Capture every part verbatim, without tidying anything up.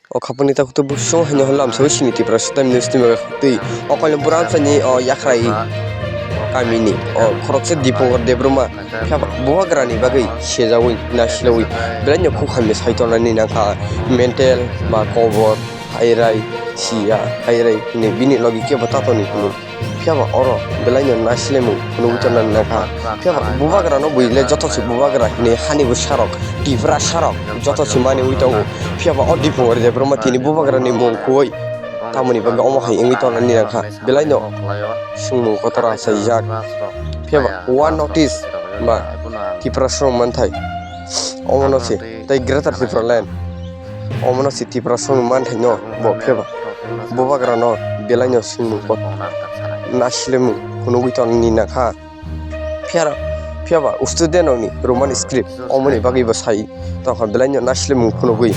O khapangni takhuk tei bukhuk song haino hwnwi lamsao sini Tiprasa Time News ni bagwi khaktwi. O koilwng bura amchaini o Yakhrai kamini o khoroksa Dipongkor Debbarma phiya ba bubagrani bagwi sejaui nasilaui belaino khuk hamya sai tongnani nangkha. Mental ba kobor hairai siya hairai hwnwi bini logi kebo ta tongni hwnwi. Phiya ba oro belaino nasilaimung phunugwi tongna nangkha. Phiya ba bubagrano buile joto se bubagra hinwi hani bwsarok, Tiprasarok joto se maniwi tongo. Phiya ba o Dipongkor Debbarma tini bubagrani mung khuwi tamoni bagwi omo hai wngwi tongna nangkha. Belaino swngmung kotora saijak. Phiya ba one notice ba Tiprasarok manthai omono se tei Greater Tipraland. Omono si Tiprasarokni manthaino bo phiya ba bubagrano belaino swngmung kok nasilaimung phunugwi tongni nangkha. Phiya phiya ba student rokni Roman script omoni bagwi bo sai tongkha belaino nasilaimung phunugwi.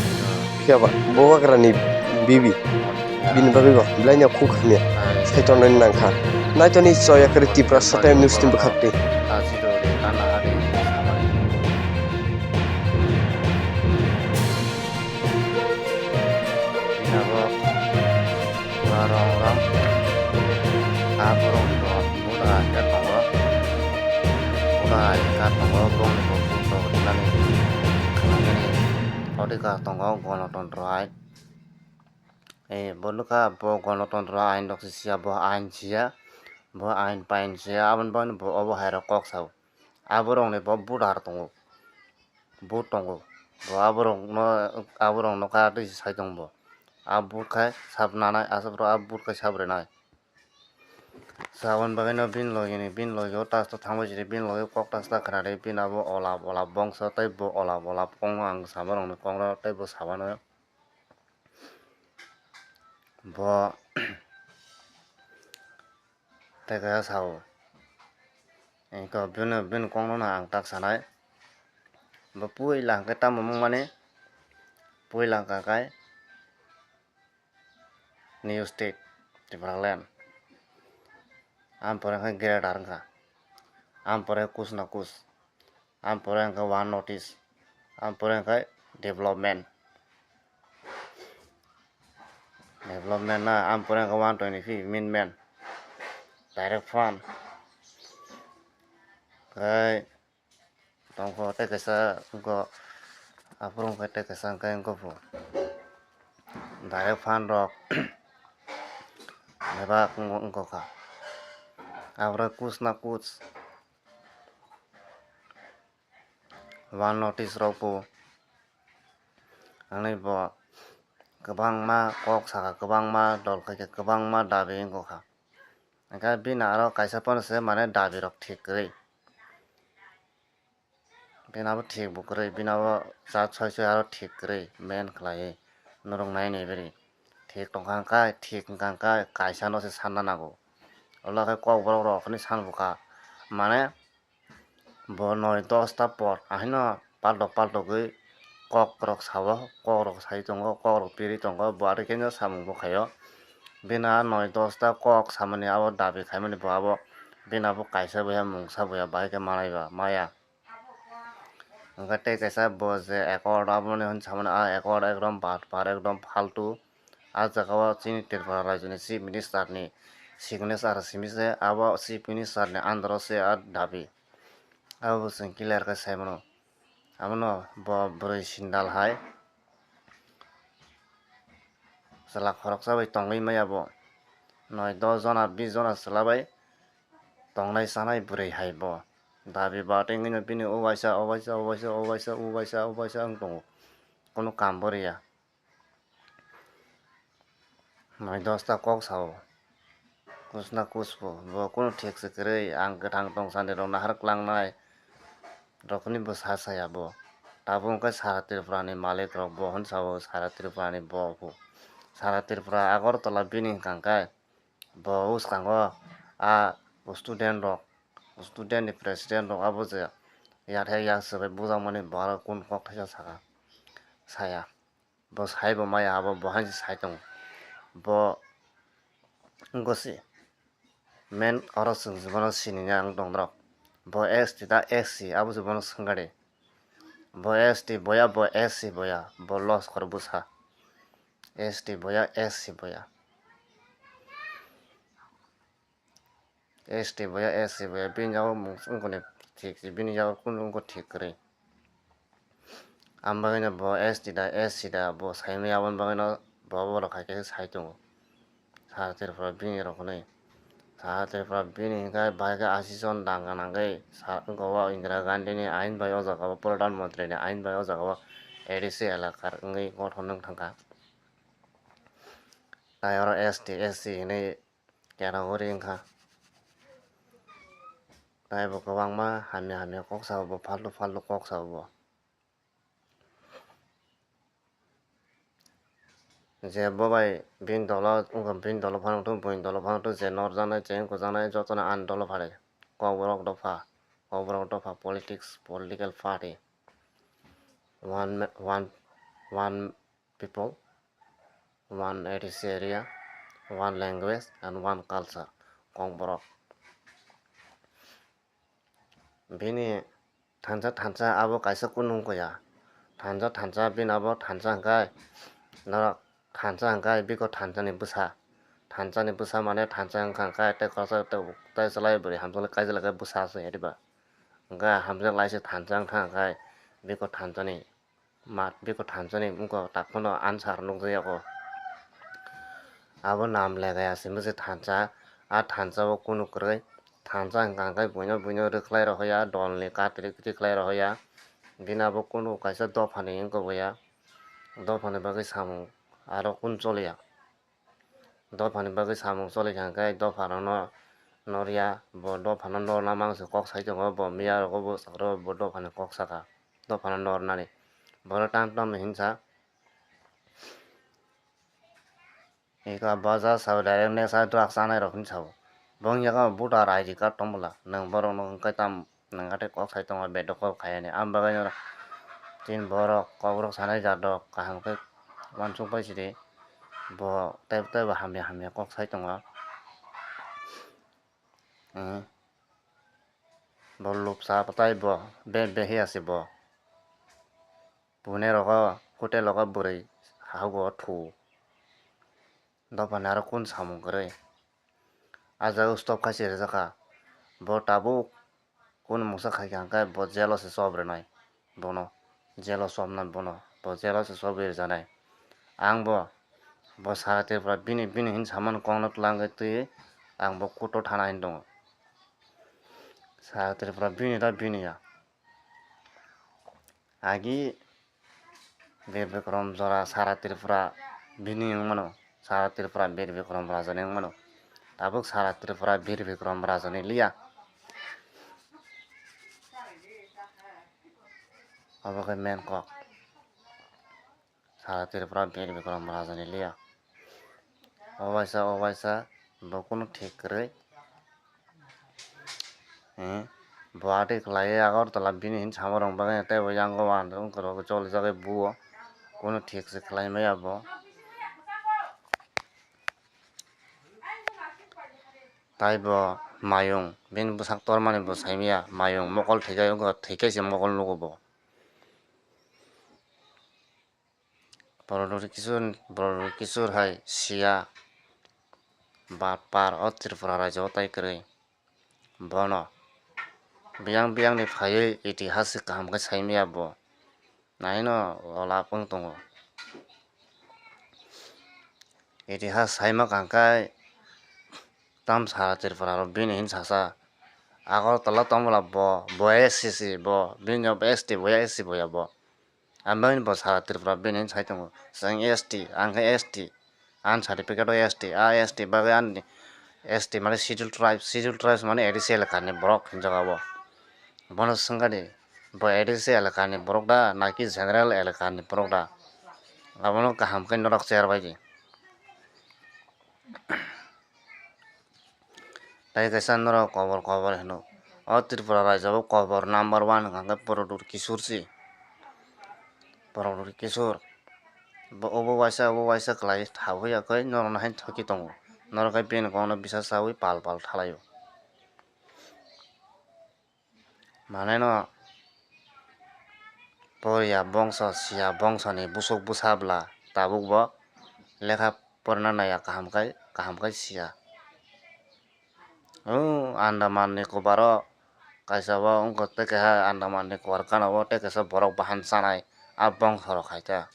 Phiya ba bubagrani bibi bini bagwi bo belaino khuk hamya sai tongnani nangkha. Naitoni choya kwrwi Tiprasa Time News ni bwkhak twi. Abo pura rong rong. Ah, borok ni bo buda hai khe tongo. Buda hai khe tongo, borok ni bo buda rwnani khlainani odhikar tongo, Ganatantro hai. Eh, bo nukha bo Ganatantro ain rok se siya, bo ain siya, bo ain pain siya, aboni bagwi bo obo hai rok kok sao. Ah, borok ni bo buda tongo. But tongo. Bo aborokno, aborokno kha twi sai tong bo. A but khai sap nanai, aswk rok a but khai sap rwnai. Saboni bagwino bini logi ni, bini logi o tasto thangbai sidi, bini logi kok tasto khna di, bini abo olap olap bongso tei bo olap olap kongno ang sama rokni kokno tei bo sabano. Bo tei kaisa sao. Engkho bini, bini kokno no ang tak sanai. Bo puila hwnkhe tamo wngmani? Puila hwnkha khe New State, Tipraland. Ampore hwnkhe Greater wngkha. Ampore kus na kus. Ampore hwnkhe one notice. Ampore hwnkhe development. Development na, ampore hwnkhe one twenty fifth amendment. Direct fund. Khai tongkho tei kaisa wngkho, aphuru hwnkhe tei kaisa hwnkhe wngkho pho. Direct fund rok bebak wngkha. Aphuru kus na kus. One notice rok bo ani bo kwbangma kok saka, kwbangma dol khaikhe, kwbangma dabi wngkha. Hwnkhe bini aro kaisa phano se mane dabi rok thik kwrwi. Bini abo thik bo kwrwi, bini abo chat soi soi aro thik kwrwi men khlaiwi norok nai nai bari. Thik tongkha hwnkhe, thik wngkha hwnkhe kaisa no se sanna nango. Ola khe kokborok rok hinwi san bwkha mane. Bo noi dos ta por ahino paltok paltogwi kok rok sao, kok rok sai tongo, kok rok piri tongo, bo ari khe no samung bo khaio. Bini a noi dos ta kok samani abo dabi khaimani bo abo, bini abo kaisa boya mungsa boya bahai khe manai ba maya. Hwnkhe tei kaisa bo je accord aboni hwn samani a accord ekdom batpar ekdom faltu. A jaga o chini Tripura rajyoni Chief Minister ni signature simi se, abo Chief Minister ni under o se a dabi. Abo bo chwng clear khe sai mano. Abono bo bwrwi sindal hai chwla khoroksa bai tongwi maya bo. Noi dos jona, bis jona chwla bai tongnai chanai bwrwi hai bo. Dabi batwi wngwi no bini o waisa, o waisa, o waisa, o waisa, o waisa, o waisa wng tongo. Kunu kam bo riya. Noi dos ta kok sao. Kus na kus bo, bo kunu thik se kwrwi, ang kwthang tong sani rok nahar klangnai rokni bo sa saya bo. Tabuk hwnkhe sara Tripura ni malik rok bo hwn sao, sara Tripura ni bo bo. Sara Tripura Agartala bini hwnkha hwnkhe bo bwskango a student rok, student ni president rok abo je yathek yak swbai bujakmani bo aro kun kok thaisa saka, saya. Bo sai bo maya abo, bo hai se sai tongo. Bo wngkha se men oro chwng se bono sini ya wng tong norok. Bo S T da S C abo se bono swngkha de. Bo S T boya, bo S C boya, bo loskor bwsa. S T boya, S C boya. S T boya, S C boya, bini yago mung wngkoni thik si, bini yago kunu wngkha thik kwrwi. Ang bagwino bo S T da, S C da, bo saimaya, aboni bagwino bo borok hai khe sai tongo. Sa Tripura bini rok hwnwi. Sa Tripura bini hwnkhe bahai khe ashi jon danga nangwi sa wngkha o Indira Gandhi ni ain bai o jaga o, Pradhan Mantri ni ain bai o jaga o A D C elaka wngwi gothon wng thangkha. Tai oro S T, S C hinwi category wngkha. Tai bo kwbangma hamya hamya kok sabo, bo phaltu phaltu kok sabo bo. Je bo bai bini dolo wngkha, bini dolo phano wngthu, buini dolo phano wngthu, je norjaknai, je wngkhujaknai, jotono ani dolo phari. Kokborok dopha, Kokborok dopha politics, political party. One ma-, one, one people, one A D C area, one language and one culture, Kokborok. Bini thansa, thansa abo kaisa kunu wngkha ya. Thansa, thansa bini abo thansa hwnkhe norok thansa hwnkhe biko thansani bwsa. Thansani bwsa mane thansa wngkha hwnkhe tei kosa tei, tei chwlai bwrwi hamjaknai kaijak lai khe bwsa se diba. Hwnkhe hamjak lai se thansa wngkha hwnkhe biko thansani. Ma biko thansani wngkha tak phano answer nukjakya kho. Abo nam legaya se bwswi thansa, a thansa o kunu kwrwi thansa hwnkha hwnkhe buino buino rwkhlai rohorya, dolni katri rwkhlai rohorya. Bini abo kunu kaisa dophani wngkha boya, dophani bagwi samung aro kunu choliya. Dophani bagwi samung choli kha hwnkhe dopharokno norya, bo dophano norna mangse kok sai tongo, bo miya rogo bo sakro bo dophani kok saka, dophano nornani. Bono tam tam hinsa. Eka baja sao direct nesa drugs anai rok hinwi sao. Bong yago voter I D card tongbola, nwng borokno hwnkhe tam Nwng atwi kok sai tongo, bedok kok khaiyani. Ang bagwi no chini borok, kokrok sanai jat rok kaham khe uansuk pai sidi. Bo teibo teibo hamya hamya kok sai tongo. Bo lupsa tei bo be behiya se bo. Pune rogo hotel rogo bwrwi hago thu. Dophani aro kun samung kwrwi. A jaga stop khai se rijak kha. Bo tabuk kunu mungsa khai kha hwnkhe bo jail o se chop rwnai bono. Jail o chopnai bono. Bo jail o se chop rijaknai. Ang bo, bo Sara Tripura bini, bini hin samani kokno twlangwi twi ang bo court o thana hin tongo. Sara Tripura bini da bini ya. Agi Bir Bikram jora Sara Tripura bini wng mano, Sara Tripura Bir Bikram Rajani wng mano. Tabuk Sara Tripura Bir Bikram Rajani liya. Obo khe main kok. Sara Tripura Bir Bikram Rajani liya. O waisa, o waisa, bo kunu thik kwrwi. Eh, bo atwi khlaiwi Agartala bini hin samarok bagwi tei bo yango wngkha rok choli jagwi buo. Kunu thik se khlai maya bo. Tai bo mayung, bini bwsak tormani bo saimaya, mayung mokol thwikai wngkha, thwikai se mokol nugo bo. Borok rok kisor, borok rok kisor hai siya, ba par o Tripura rajyo o tai kwrwi. Bono biyang biyang ni phaiwi itihas se kaham khe saimaya bo. Naino olap wng tongo. Itihas saima kaham khe tam Sara Tripura rok bini hin sasa. Agartala tongbola bo, bo S C C bo, bini S T bo ya, S C bo ya bo. Ang bagwi bo Sara Tripura bini sai tongo. Chwng S T, ang khe S T. Ang certificate o S T, a S T bagwi ani S T mane schedule tribe, schedule tribes mane A D C elaka ni borok hinjago bo. Bono swngkha di, bo A D C elaka ni borok da, naki general elaka ni borok da? Abono kaham khe norok cher bai di. Tai kaisa norok kobor kobor hino. O Tripura rajyo o kobor number one hwnkha khe Prodot Kishore se. Prodot Kishore. Bo obo waisa, obo waisa kwlai thawi ya khe norokno haino thokwi tongo. Norok khe bini kokno bisa chawi pal pal thalaio. Mane no poriya bongso, siya bongso ni busuk bwsa bwla tabuk bo lekha porna naiya kaham khai, kaham khai siya. O Andaman Nicobar o kaisa o wngkha tei keha Andaman Nicobar gana o tei kaisa borok bahan chanai a bongso rok hai khe.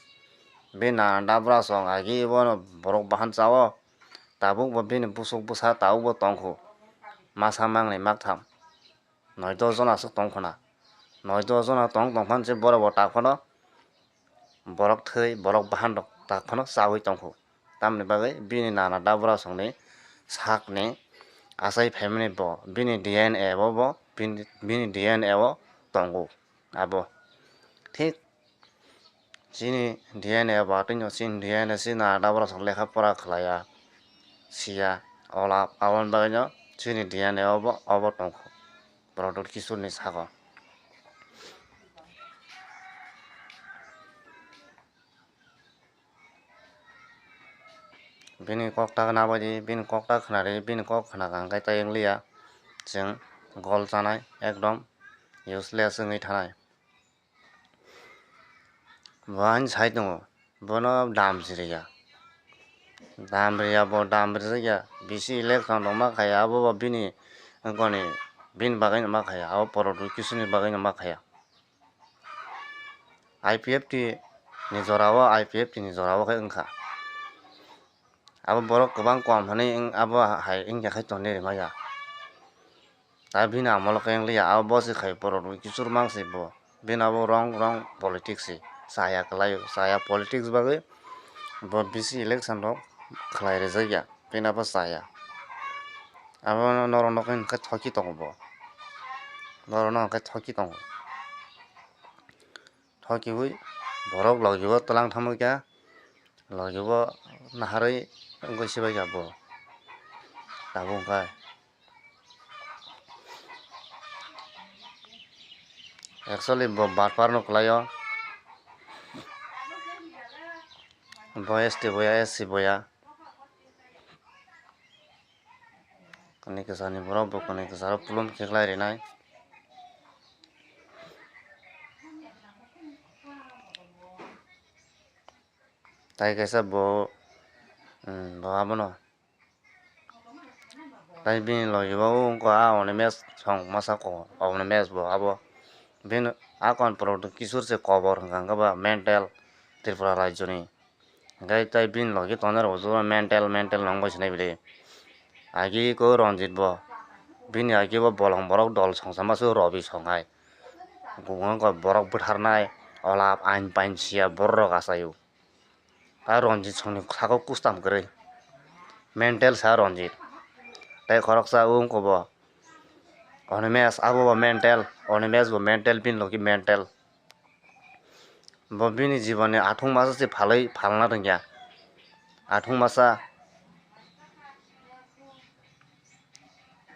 Bini nana dabra song agi bono borok bahan cha o tabuk bo bini busuk bwsa tabuk bo tongkhu masa mangni maktham. Noi dos jona aswk tong khna. Noi dos jona tong tong phano se borok bo tak phano borok thwi, borok bahan rok tak phano chaui tong kho. Tamoni bagwi bini nana dabra songni sakni achai phaimani bo bini D N A o bo bini, bini D N A o tongo abo. Thik Chini D N A ba twi no chini D N A chini nana borok lekha pora khlaiya, siya, olap, aboni bagwi no chini D N A obo, obo tongkho Pradyut Kishore ni sago. Bini kok ta khna bai di, bini kok ta khna di, bini kok khna kha hwnkhe ta wngliya chwng gol chanai ekdom useless wngwi thanai. Bo ani sai tongo, bono dam si rwya. Dam rwya, bo dam rwjakya. Bisi election rok ma khaiya, abo bo bini, wngkoni, bini bagwi no ma khaiya, abo Pradyut Kishore ni bagwi no ma khaiya. I P F T ni jora o, I P F T ni jora o khe wngkha. Abo borok kwbang kom hwnwi wng-, abo hai wngya khai tongni rwmaya. Ta bini amolo khe wngliya, abo bo se khai borok rok kichur mang se bo. Bini abo wrong, wrong politics se chaya kwlaio, chaya politics bagwi bo bisi election rok khlai rwjakya, bini abo chaya. Abo norok no khe thoki tongo bo, norok no khe thoki tongo. Thokiwi borok logi o twlang thangwi kha, logi o naharwi wngwi sibai kha bo tabuk wngkha. Actually bo barpar no kwlaio, bo S T boya, S C boya. Kwnwi kwchani borok bo kwnwi kwcharo pulum khe khlai rinai. Tai kaisa bo, um, bo abono. Tai bini logi bo wngkha a Onimesh song masa ko, Onimesh bo abo. Bini akon Pradyut Kishore se kobor hwnkha hwnkhe ba mental Tripura rajyoni. Hwnkhe tai bini logi tongnai rok joto mental, mental nong bai sinai bwle. Agi ko Ranjit bo. Bini agi bo bolong borok dol songsa ma se Robi song hai. Kubun ko borok bwtharnai olap ain pain siya borok rok achaio. A Ranjit songni saka o kustam kwrwi. Mental sa Ranjit. Tai khoroksa wngkha bo. Onimesh abo bo mental. Onimesh bo mental bini logi mental. Bo bini jibonni athung masa se phalwi phalna rwngya. Athung masa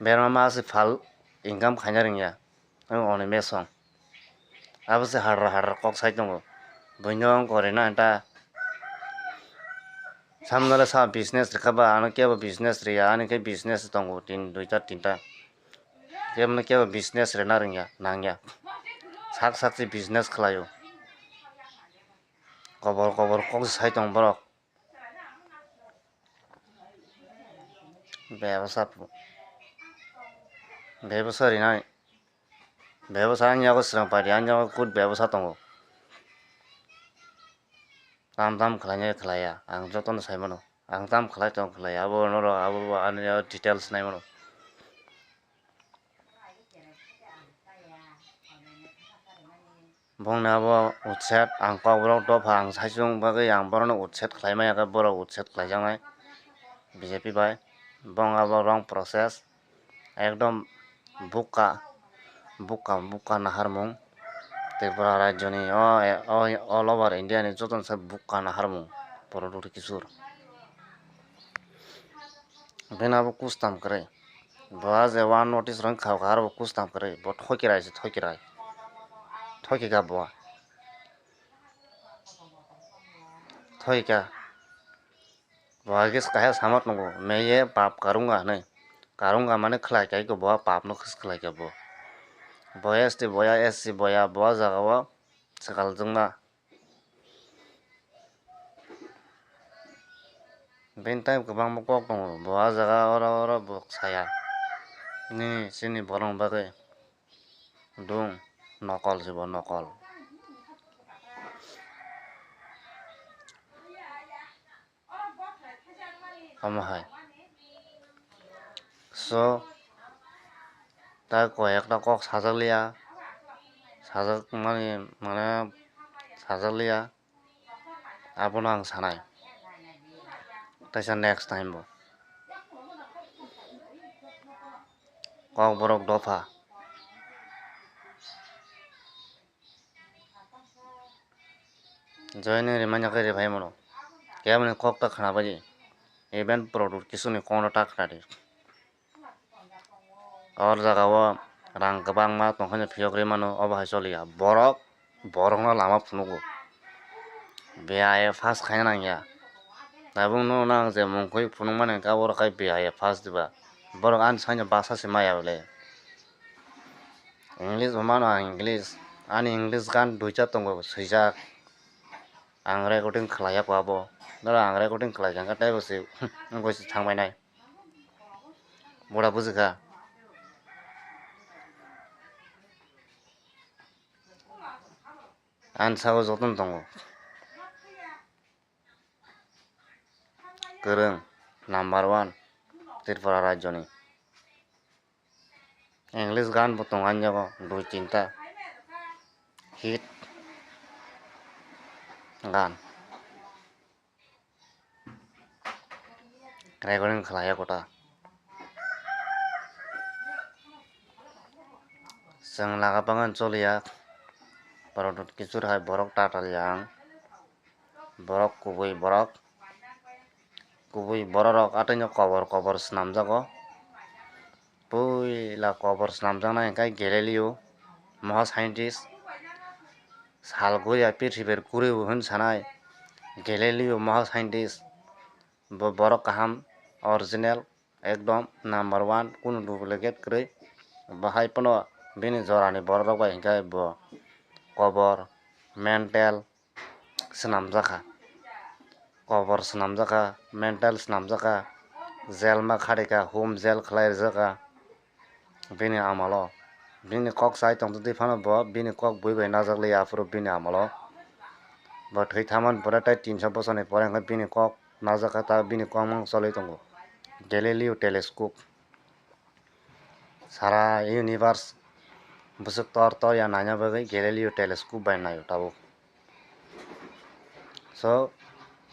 berma ma se phal income khaina rwngya. Ang Onimesh song. Abo se hadra hadra kok sai tongo. Buino ang kori na ta. Samno le sa business rwkha ba, ano kebo business rwya, ani khe business tongo tin, duita tinta. Kebo no kebo business rwna rwngya, nangya. Sak sak se business khlaio. Kobor kobor kok se sai tong borok. Bebsa, bebsa rinai. Bebsa ani yago swrang pari, ani yago kut bebsa tongo. Tam tam khlainai khlaiya, ang jotono sai mano. Ang tam khlai tong khlaiya, abo norok, abo bo ani yago details nai mano. Bongni abo utset, ang kokborok dopha, ang saichung bagwi ang borokno utset khlai maya khe borok utset khlaijaknai B J P bai. Bong abo wrong process, ekdom bukka, bukka, bukka naharmung. Tripura rajyoni o, o, all over India ni jotono se bukka naharmung Pradyut Kishore. Bini abo kustam kwrwi. Bo a je one notice rwng kha, kha aro bo kustam kwrwi. Bo thokirai se thokirai. Thokika bo. Thokika. Bo age kaisa sama tongo. Meye pap karunga hinwi. Karunga mane khlai kai khe bo pap no khis khlai kha bo. Bo S T boya, S C boya, bo jaga o swkal jwngma. Bini time kwbangma kok tongo, bo ah jaga oro oro bo saya. Nini chini borokni bagwi dum nokol se bo nokol. Omo hai. So, ta koi ekta kok sajak liya, sajak mani, mane sajak liya, abono ang sanai. Taisa next time bo. Kokborok dopha. Joining rimanya khe riphai mano. Keboni kok ta khna bai. Event product kisuni kono ta khna di. Or jaga o rang kwbangma tongkhe phiyok rimano, obo hai choliya. Borok, borokno lama phunugo. B I A pass khaina nangya. Tabukno nang je mungkhoi phunukmani hwnkhe abo rwkhe B I A pass diba. Borok ani saino basa se maya bole. English bo mano ang English. Ani English gan duita tongo swijak. Ang recording khlaiya kho abo. Noro ang recording khlaikha hwnkhe teibo se wngwi se thangbainai. Bura bujikha. Ani saka jotono tongo. Kwrwng number one Tripura rajyoni. English gan bo tongo ani jago dui tinta hit gan. Recording khlaiya kota. Chwng laga pangan choliya. Borok kisur hai borok tatal yang. Borok kubui borok. Kubui borok rok athaino kobor kobor swnamjago. Puila kobor swnamjaknai hwnkhe Galileo, moha scientist. Sal guriya prithibi guribo hwn sanai Galileo, moha scientist. Bo borok kaham, original, ekdom number one, kunu duplicate kwrwi. Bahai phano bini jorani borok rok bai hwnkhe bo kobor, mental, swnamjakha. Kobor swnamjakha, mental swnamjakha, jail ma kharikha, home jail khlai rijaka bini amalo. Bini kok chai tongtwtwi phano bo bini kok bui bai najak liya aphuru bini amalo. Bo thwi thaman pore tei tinso bosorni pore hwnkhe bini kok najak kha, ta bini kok mang cholwi tongo. Galileo telescope. Sara universe bwswk tor tor ya naina bagwi Galileo telescope bai naio tabuk. So,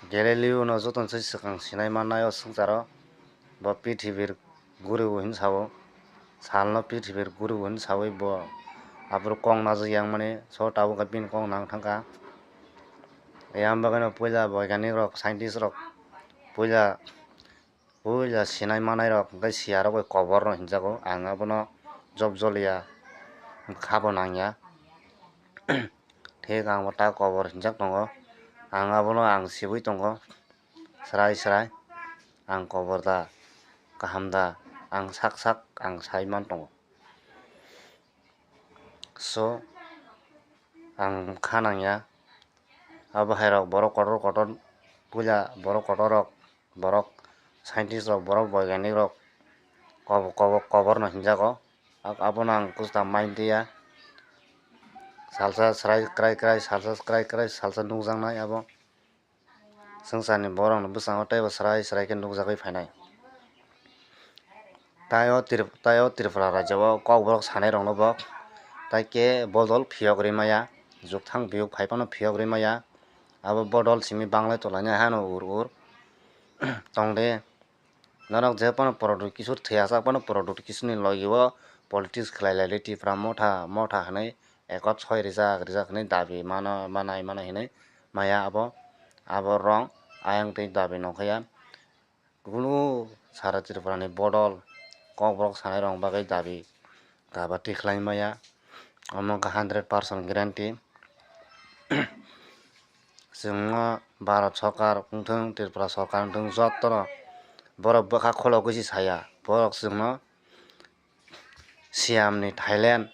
Galileo no jotono se swkang sinai mannai o swngcharo, bo prithibi guribo hin sao, salno prithibi guribo hin saui bo aphuru kok najak yang mani, so tabuk khe bini kok nang thangkha. Yang bagwino puila boiganik rok, scientist rok puila Puila sinai manai rok hwnkhe siya rok bai kobor no hinjago, ang abono job joliya kha bo nangya. Thik ang bo ta kobor hinjak tongo, ang abono ang sibui tongo, srai srai ang kobor da kaham da ang sak sak ang sai man tongo. So ang kha nangya, abo hai rok borok kotor kotor puila borok kotor rok. Borok scientist rok, borok boiganik rok kobo-, kobo-, kobor no hinjago. Ak-, abono ang kusta mind tiya. Salsa srai krai krai, salsa krai krai, salsa nukjaknai abo. Swngcharni borok ni bwskango teibo srai srai khe nukjagwi phainai. Tai o Trip-, tai o Tripura rajyo o kokborok sanai rokno bo tai khe bodol phiyok rwi maya, jukthang biyuk phai phano phiyok rwi maya. Abo bodol simi banglai tonglainai hano ur ur tongde. Norok je phano product kisur thwiya sak phano product kisuni logi o politics khlai lai Tipra motha motha hinui ekot soi rijak rijak hinui dabi mano manai mano hinui maya abo, abo wrong ayang twi dabi nongkha ya. Kunu sara Tripura ni bodol kokborok sanai rok bagwi dabi kaba tikhlai maya, omo wngkha hundred percent guarantee. Chwngno Bharat sorkar wngthung, Tripura sorkar wngthung, jotono borok bwkha khologwi se saya, borok chwngno Siam ni Thailand,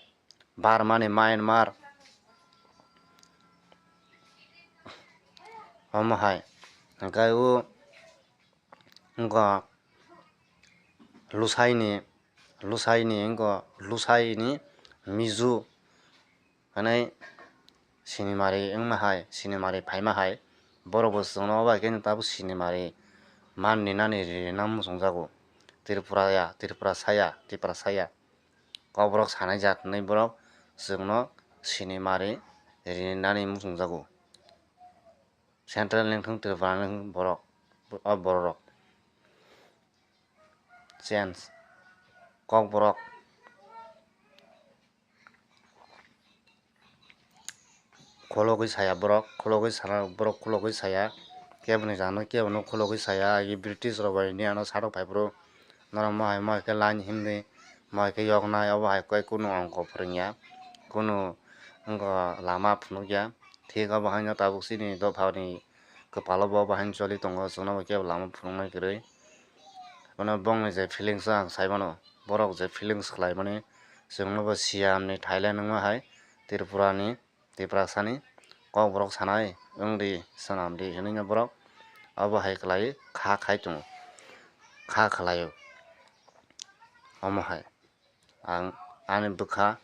Burma ni Myanmar, omo hai hwnkhe o Wngkha Lusaini, Lusaini wngkha Lusaini Miju hwnwi sinimari wngma hai, sinimari phaima hai, borokbo chwngno bai khe tabuk sinimari man ninani rinani muchungjago. Tripura ya, Tripura saya, Tripura saya. Kokborok sanai jat hwnwi borok chwngno sinimari rinani muchungjago. Central ni wngthung, Tripura ni wngthung borok, o borok rok. Chance. Kokborok khulogwi saya borok, khulogwi sana borok khulogwi saya. Keboni jana kebono khulogwi saya, agi British rok bai India no sadok phai phuru norok mohai mohai khe line himdi, mohai khe yoknai, obo hai khe kunu ongko phwrwngya, kunu wngkha lama phunukya. Thik obo haino tabuk chini dophani kwpalo bo bahai choli tongo, chwngno bo kebo lama phunuknai kwrwi. Bono bongni je feelings o ang saimano, borok je feelings khlaimani, chwngno bo Siam ni Thailand wngma hai, Tripura ni, Tiprasa ni kokborok sanai wngdi, swnamdi hwnwi no borok obo hai khlai kha khai tongo, kha khlaio. Omo hai ang ani bwkha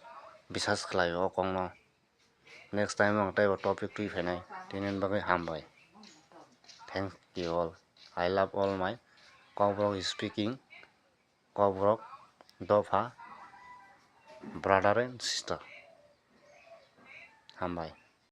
bisas khlaio o kokno. Next time ang teibo topic twi phainai, tini bagwi hambai. Thank you all. I love all my Kokborok speaking, Kokborok dopha, brother and sister. Hambai.